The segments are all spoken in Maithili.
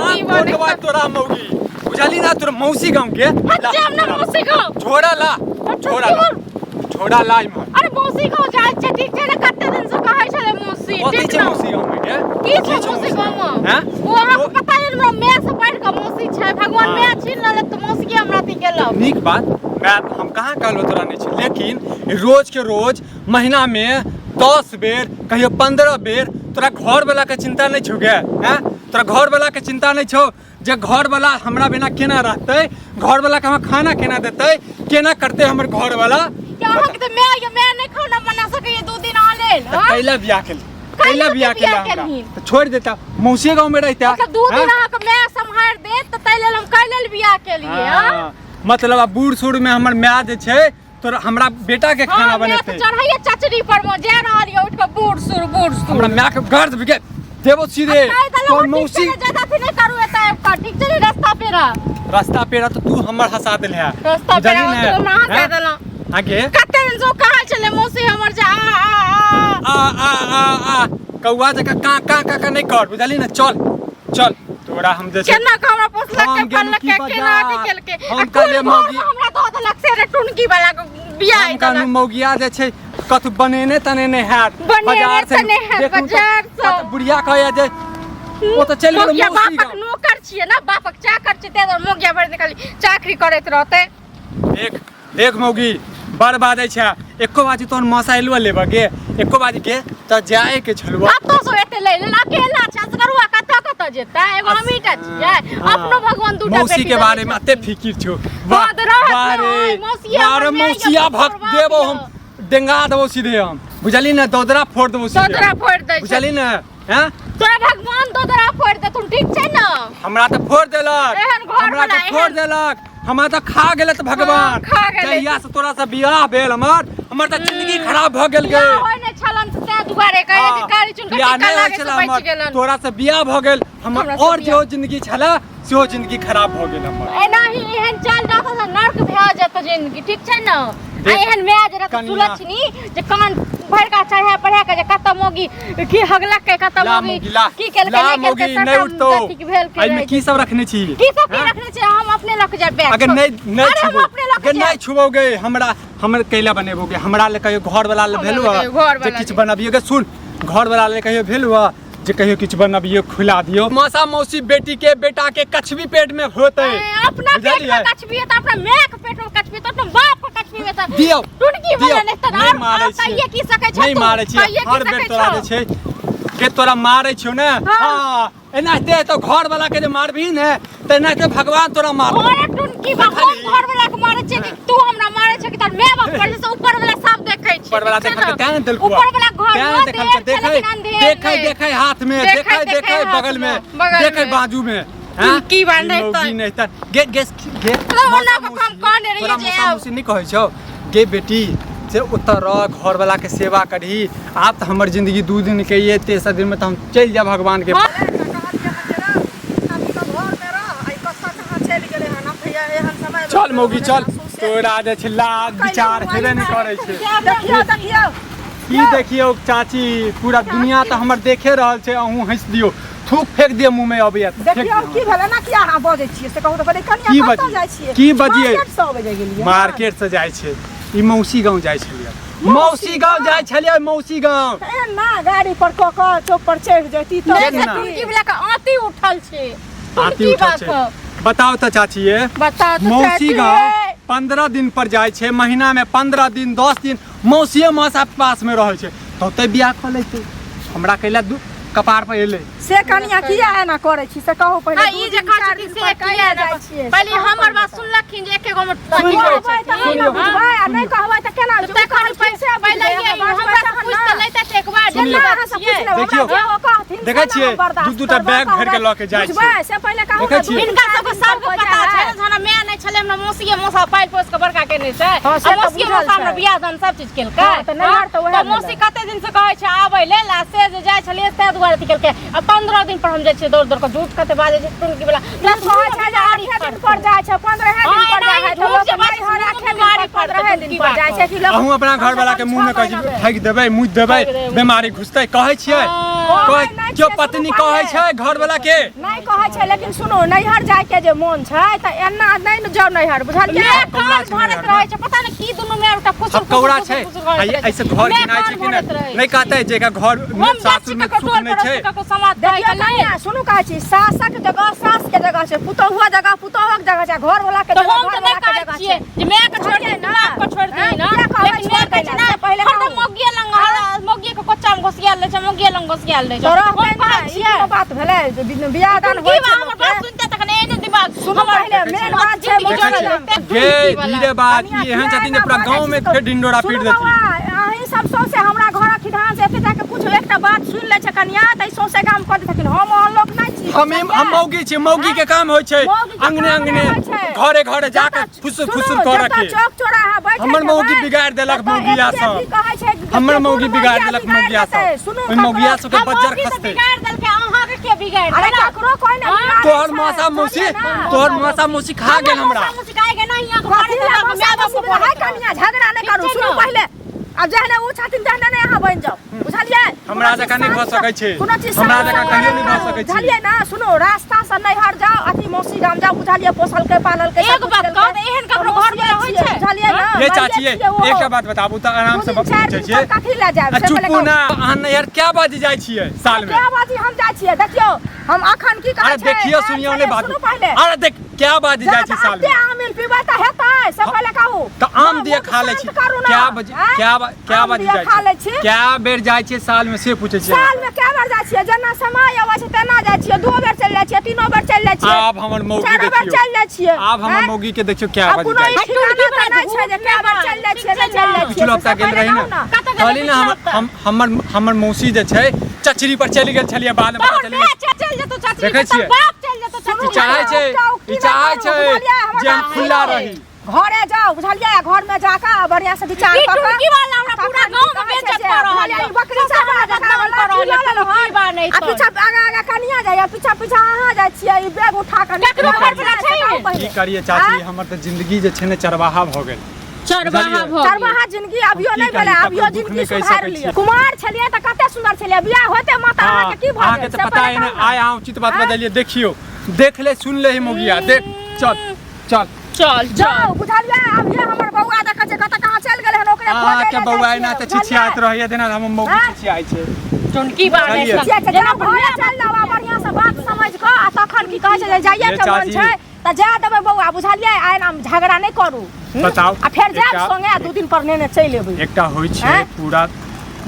मौसी कान बने। तोड़वा तोरा मौगी बुझली ना तोरा मौसी गांव के ला, अच्छा हम ना मौसी गाँव झोरा ला झोरा ला झोरा ला इम्हर। अरे मौसी गाँव जाइ छै, ठीक छै ने? कते दिन से कहै छलै मौसी। कथी ठीक छै ने? मौसी गांव में गे? की छै मौसी गाँव में? हैं? ओ अहाँके पता है, हमरा माय से बढ़ि कऽ मौसी छै। भगवान हाँ। माय छीन लेलक तऽ मौसी हमरा अथी केलक। नीक बात। माय हम कहाँ कहलहुँ तोरा नहि छै, लेकिन रोज के रोज महीना में 10 बेर, कहियो 15 बेर तोरा घर वाला के चिंता नहीं छौ गे? हैं? तोरा घर वाला के चिंता नहीं छौ जे घर वाला हमरा बिना केना रहतै, घर वाला के हमरा खाना केना देतै, केना करतै हमर घर वाला? कि अहाँके तऽ माय यऽ, माय नहि खाना बना सकैए 2 दिन अहाँ लेल? तऽ हाँ? कैला बियाह केली? कैला बियाह बियाह केला हमरा? केलही? तऽ छोड़ि देता, मौसिए गाँव में रहिता। मतलब 2 दिन हैं? अहाँके माय सम्हारि देत तऽ ताहि लेल हम कै लेल बियाह केलियै? हाँ? हाँ, मतलब आब बूढ़ सूढ़ में हमर माय जे छै तोरा हमरा बेटा के खाना हाँ, माय बनेतै। तऽ चढ़ैया चचरी पर मे जा रहल यऽ उठि कऽ बूढ़ सूढ़ बूढ़ सूढ़। हमरा माय के गर्द बिके देबो सीधे। कहि देलहुँ, तोर ठीक मौसी छै ने, ज्यादा अथी नहि करू एतऽ आबि कऽ, ठीक छै ने? रास्ता पेरा। रास्ता पेरा तऽ तू हमर हंसा देल है। रास्ता पेरा बुझलही ने? तू हमरा हंसा हैं? देलहुँ। आगे कते दिन से कहै छलै मौसी हमर जे आ आ आ आ आ आ आ कौआ जकाँ काँ काँ काँ काँ नहि कर, बुझलही ने? चल चल, तोरा हम जे छै केना कऽ हमरा पोसलक हम के गेलहुँ पाललक की के केना अथी बाजार? केलकै हम आ कहलियै कोन घर मौगी- मे हमरा दऽ देलक से रे टुनकी वाला के बियाह हम कहलहुँ देलक। मौगिया जे छै कथु बनेने तनेने हैत बनेने बाजार से। तने हैत देखू तऽ- बाजार से। कतऽ बुढ़िया कहैया जे ओ तऽ चलि गेल मौगिया मौसी बापक गाँव। नौकर छियै ने, बापक चाकर छियै, ताहि दुआरे मौगिया भरि दिन खाली चाकरी करैत रहतै। देख देख मौगी, बड़ बाजै छै। एको बाजी तोहन मसा एलुआ लेबऽ गे? एको बाजी गे तऽ जाए के छलुआ। कतऽ से एते लै लेल? अकेला छै, असगरुआ कतऽ कतऽ जेतै? एगो हमही टा छियै। हाँ। अपनो भगवान दूटा मौसी बेटी के देने बारे में छथिन। अते फिकिर छौ। वाह तऽ रहत वाह ने, रे, ओइ मौसिया वाह रे हमर माय मौसिया यऽ, भक्त बाप देबो यऽ। हम, डेंगा देबो सीधे हम, बुझली ने? दोदरा फोड़ देबो सीधे। दोदरा फोड़ि दै छै। बुझली ने? हैं? तोरा भगवान दोदरा फोड़ि देथुन, ठीक छै ने? हमरा तऽ फोड़ देलक। एहन घर हमरा वाला, तऽ फोड़ एहन- देलक, हमरा तऽ खा गेल तऽ भगवान। हाँ, खा गेलै। जहिया से तोरा से बियाह भेल हमर, हमर तऽ जिंदगी खराब भऽ गेल गे। बियाह होइ नहि छलन ताहि दुआरे कहै हाँ, जे कारी चुन के बियाह टिक्का नहि होइ लागे से छलै बचि हमर। गेलन। तोरा से बियाह भऽ गेल हमर हमरा से और बियाह। जो जिंदगी छलै सेहो जिंदगी खराब भऽ गेल हमर। एनाही एहन चाल रहत तऽ नर्क भए जेतौ जिंदगी, ठीक छै ने? आ देख, एहन माय जे रहत कनिया। सुलक्षणी जे कान भरि कऽ चढ़ा पढ़ा कऽ जे कतऽ मौगी की हगलक के, कतऽ ला मौगी मौगी ला, की केलकै ला नहि मौगी केलकै, नहि सबटा उठतौ। अथी भेल के एहिमे रहै की छै। सब रखने छी? की सब की हैं? रखने छै? हम अपने लऽ के जायब बैग। अगर छोड़। नहीं नहीं अरे हम छुबो, अपने लऽ के अगर नहीं जायब। छुबोगे हमरा, हमर कैला बनेबोगे? हमरा ले कहियो घर वाला ले हमरा भेलु ले कहियो घर जे वाला किछु ले। बनबियो गे? सुन, घर वाला ले कहियो भेलु जे कहियो किछु बनबियो खुला दियो? मौसा मौसी बेटी के बेटा के कछबी पेट में होते। ए, अपना पेट बुझलियै? में कछबी है तऽ अपना माय के पेट में कछबी है तऽ अपना बाप के कछबी है तऽ दियौ, टुनकी दियौ। वाला नहि तऽ नहि और मारै और छियै। कहिए की सकै छै नहि तू? मारै छियै। कहिए की हर बेर सकै तोरा छौ? जे छै के तोरा मारै छियौ ने। हाँ। हाँ, एनाहिते तो घर वाला के जे मारबही ने तऽ एनाहिते भगवान तोरा मारतौ। अरे टुनकी बा, हम घर वाला के मारै छियै कि तू हमरा मारै छै कि तोहर माय बाप पर से ऊपर वाला सब देखै छै। ऊपर वाला ठीक छै देखल ने? तें ने देलकौ। ऊपर वाला घर तें ने मे देखल देर छै, देखै लेकिन अंधेर देखै नहि। देखै हाथ में देखै, देखै देखै देखै हाथ बगल में में, बगल देखै में। बाजू में। टुनकी बा नहि तऽ। मौगी नहि तऽ गे गे गे। तो ओना मौसा कऽ हम मौसी- कहने रहियै तोरा जे मौसा आब। मौसी नहि कहै छौ गे बेटी से ओतऽ रह, घर वाला के सेवा करही? आब तऽ हमर जिंदगी 2 दिन के ये, तेसर दिन में तऽ हम चलि जायब भगवान के। चल मौगी चल, तोरा जे छै लाज विचार हेबे नहि करै छै। देखियौ देखियौ। की देखियौ चाची? पूरा दुनिया तऽ हमर देखे रहल छै। अहूँ हँसि दियौ, थूक फेंक दियौ मुँह में अबैया तऽ फेंक देखियौ दियौ। की भेलै ना, किया अहाँ बजै छियै से कहू तऽ पहिले। कनिया की कतऽ बजियै? जाइ छियै? की बजियै? मार्केट से अबै जाइ गेलियै? मार्केट से जाइ छै ई, मौसी गाँव जाइ छलियै, मौसी गाँव जाइ छलियै, मौसी गाँव। एहन ना गाड़ी पर कऽ कऽ चौक पर चढ़ि जैती तऽ नहि ना। से टुनकी वाला के आंती उठल छै। आती टुनकी उठल बा छै। के। बताउ तऽ चाची ये। बताउ तऽ मौसी चाची गाँव ये। 15 दिन पर जाइ छै, महीना में 15 दिन 10 दिन मौसिए मौसा पास में रहै छै, तऽ ओतै बियाह कऽ लेतै। हमरा कैला दू कपार पर एलै से? कनिया किया एना करै छी से कहू पहिले। हाँ, दू ई जे दिन, कहै चारि छथिन दिन से पर किया कैला एना जाइ छियै से पहिले कहू हमर पहिले बात तऽ। सुनलखिन जे एके गो मे सुनि लियौ, कहबै तहन ने सुनि लियौ। बुझबै, आ नहि कहबै तऽ केना तऽ तखन कहलखिन से पहिले बुझबै, ये हमरा हमरा से तहन पूछि ने। तऽ लैतथि एक बार। सुनियौ। जेना अहाँ से पूछि लेब, देखियौ। हमरा जे ओ कहथिन से देखै ने छियै, हम बर्दाश्त दू दूटा करबै, बैग भरि के लऽ के जाइ छै। बुझबै से पहिले कहू देखै ने, दू छियै? दिन, हिनका चारि सबके दिन सबके पर पता जाइ छै ने, जहन माय नहि छलै हमरा मौसिये मौसा पालि पोसि कऽ बड़का केने छै। हाँ, से आ तऽ मौसिये बुझल मौसा हमरा छै। बियाह दान सब चीज केलकै। हाँ, तऽ नैहर तऽ उएह तऽ मौसी भेलै। कते दिन से कहै छै आबै लेल, आ से जे जाइ छलियै ताहि दुआरे अथी केलकै। आ 15 दिन पर हम जाइ छियै दौड़ दौड़ कऽ। झूठ कते बाजै छै टुनकी वाला। कहै छै जे 8 दिन पर जाइ छै, 15 दिन हाँ, पर जाइ एनाही है, तऽ झूठ लोक जे बाजै छै, नैहर मुँह 8 दिन बीमारी पर, पड़तै 15 दिन की पर बात जाइ छै कि लोक अहूँ अपना घर वाला के मुंह में कहै छी ठकि देबै मुँह देबै ठकि देबै। बीमारी घुसतै कहै छियै हँ। कहै नहि केओ छियै, पत्नी सुनू कहै पहिले। छै घर वाला के नहि कहै छै लेकिन सुनू नैहर जायके जे मोन छै तऽ एना नहि ने जाउ नैहर बुझलियै मैं कौड़ा कान छै भरत नैहर रहै छै पता नहि की दुनू में एकटा फुसुर हम कौड़ा फुसुर छै फुसुर करैत आ रहै ऐसे घर मैं गिनाइ छै कान कि भरत नहि रहै नहि कहतै जे एकर घर हम जाइ सासुर छी में ककरो सुख टोल नहि पड़ोस छै के ककरो समाज देखियौ कहै के कनिया नहि सुनू कहै छी सासक जगह सास के जगह छै पुतोहुआ जगह पुतोहुक जगह छै घर वाला के तऽ जगह हम घर तऽ नहि वाला के कहै जगह छियै छै जे माय के छोड़ि बुझलियै दही ना? बाप के छोड़ि दही ना हँ, किया कहबै लेकिन माय छोड़ि कहै छै दै ना लए? पहिले हरदम कहू। मौगिए लंग मौगिए के कोच्चा में घोसियाल रहै छै मौगिए लंग घोसियाल रहै छै तोरा हम कहै कहै ई छियै कोनो बात भेलै जे बियाह दान की होइ बा छै हमर लोकके। बात सुनते तखन एहने दिमाग सुनू हमर पहिले मेन बात छै जिंदगी देखै जरल छियै रहतै, गे दुर्नीति वाला। धीरे बात कनिया ई एहन किया छथिन जे एना पूरा बाजै गाँव में छी तो? फेर ढिंडोरा सुनू पीट देथिन बौआ, अहीं सब सौंसे हमरा घरक खिधान से एते जाके कुछ एकटा बात सुनि लै छै कनिया तऽ ई सौंसे गाम कऽ देथिन हम ओहन लोक नहि छी हम हम मौगी छी मौगी के काम होइ छै मौगी के अंगने काम अंगने नहि होइ छै। घरे घरे जाके जतऽ- फुसुर सुनू, फुसुर करऽ जतऽ के चौक चौराहा बैठे हमर मौगी हेबै, बिगाड़ि देलक ततऽ मौगिया एते सब। की कहै छै, हमर जते मौगी दूर बिगाड़ि मौगिया देलक बिगाड़ि मौगिया देतै। सब सुनू ओहि मौगिया ककरो- सबके हम बज्जर मौगी तऽ खसतै बिगाड़ि देलकै अहाँके के बिगाड़ि अरे देलक? ककरो कोइ नहि हाँ? बिगाड़ै तोहर छै, मौसा मौसी बुझलियै ना? तोहर मौसा मौसी खा गेल हमरा मौसा मौसी खाए गेल नहीं यहाँ कथी लए मौसा मौसी बिना- है कनिया झगड़ा नहि करू ठीक छै सुनू ने? पहिले आब जहने ओ छथिन तहने नहि अहाँ बनि जाउ बुझलियै हमरा कोनो चीज जकाँ नहि भऽ शान्त- सकै छै। कोनो चीज हमरा शान्त जकाँ कहियो नहि भऽ सकै छै। बुझलियै ना सुनू रास्ता से नैहर जाउ अथी मौसी गाम जाउ बुझलियै पोसलकै पाललकै एक बात कहू तऽ एहन ककरो घर में होइ छै? बुझलियै ना ये चाची ये एकटा बात बताबू तऽ आराम से दू दिन, चारि पूछै दिन छियै पर कथी लए जायब आ से पहिले चुपू कहू। ना अहाँ नैहर क्या बाजी जाइ छियै साल में क्या बाजी हम जाइ छियै देखियौ हम अखन की कहै अरे छै देखियो आयल सुनियो छलियै, नहि बाजू सुनू पहिले अरे देख क्या बाजी जाइ छी साल एते में आमिल पीबै तऽ हेतै से पहिले कहू तऽ आम हँ, दिया मुँह खा लै छी शान्त करू ना। क्या बजे आँय? क्या क्या आम बाजी दिया जाइ खा लै छी छी क्या बेर जाइ छियै साल में से पूछै छियै साल में कए बेर जाइ छियै जेना समय अबै छै तेना जाइ छियै दू बेर चलि जाइ छियै तीनो बेर चलि जाइ छियै आब हमर मौगी चारो बेर देखियौ चलि जाइ छियै आब हमर आँय? मौगी के देखियौ क्या आब बाजी कोनो जाइ ई छै ठिकाना तऽ नहि छै जे कए बेर चलि जाइ छियै नहि चलि जाइ छियै पिछलो हफ्ता से गेल पहिले रही कहू ने कतऽ गेल कहली रही ने पिछला हफ्ता? हम हमर हमर मौसी जे छै चचरी पर चलि गेल छलियै बाद में पता तोहर चलि माय चलि जेतौ चाची देखै तोहर छियै? बाप चलि जेतौ चाची ई चाहै छै उठा उठी ई चाहै नहि छै करू, बुझलियै? हमर जे हम बात खुला सुनू। रही घरे जाउ बुझलियै घर में जाके बढ़िया से विचार ई कऽ कऽ टुनकी वाला हमरा पूरा तखन गाँव में की कहै बेइज्जत छै जे, कऽ रहल बुझलियै, यऽ। ई बकरी सबसँ सब हमरा जकाँ बदनाम वाला कऽ रहल की यऽ, लऽ लेलहुँ टुनकी बा नहि आ तऽ। पीछा आगा आगा कनिया जाइए पीछा पीछा अहाँ जाइ छियै ई बैग उठा कऽ ककरो घर पर छै? की करिए चाची हमर तऽ जिंदगी जे छै ने चरवाहा भऽ गेल चरवाहा बुझलियै? भऽ गेल। चरवाहा जिंदगी अभियो हम की नहि भेलै करी, अभियो ककरो दुख जिंदगी नहि कहि सुधारि सकै लिअ छियै। कुमार छलियै तऽ कते सुन्दर छलियै बियाह होते माता हाँ, अहाँके की भऽ अहाँके गेल तऽ से पता पहिले है ने कहू ने। आइ अहाँ उचित बात आँय? बजलियै देखियौ देख ले सुन ले ही मोगिया देख चल चल चल चल जाउ बुझलियै अभिये हमर बौआ देखै छै कतऽ कहाँ चलि गेलै हन ओकरे खोजै अहाँके लए बौआ जाइ एना छियै, तऽ छिछियाइत बुझलियै? रहैया जेना हमर मौगी आँय? छिछियाइ छै टुनकी बा नहि बुझलियै? तऽ। छिछियाइ छै, जेना जाउ घरे चलि जाउ आ बढ़िआँ से बात समझि कऽ आ तखन की कहै छै जे जाइए ये के मन चाची। छै तऽ जाय देबै बौआ बुझलियै आ एना झगड़ा नहि करू हूँ? बताउ, आ फेर जायब एकटा- संगे आ दू दिन पर नेने चलि एबै एकटा होइ छै आँय? पूरा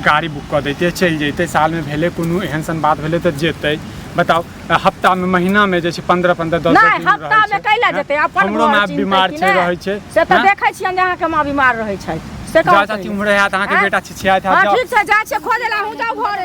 गाड़ी बुक कऽ दैते चलि जैतै सालमे भेलै कोनो एहन सन बात भेलै तऽ जेतै बताउ हफ्तामे महीनामे जे छै 15 15 10 नहि दिन हफ्ता रहै मे छै कैला जेतै अपन हमरो घर माय चिन्हतै बीमार कि छै नहि? रहै छै से तऽ हँ? देखै छियनि जे अहाँके माँ बीमार रहै छथि से जा कहू चाची पहिले। उम्हरे हैत अहाँके आँय? बेटा छिछियाइत हैत हँ जाउ ठीक छै जाइ छियै खोजै लए अहूँ जाउ घरे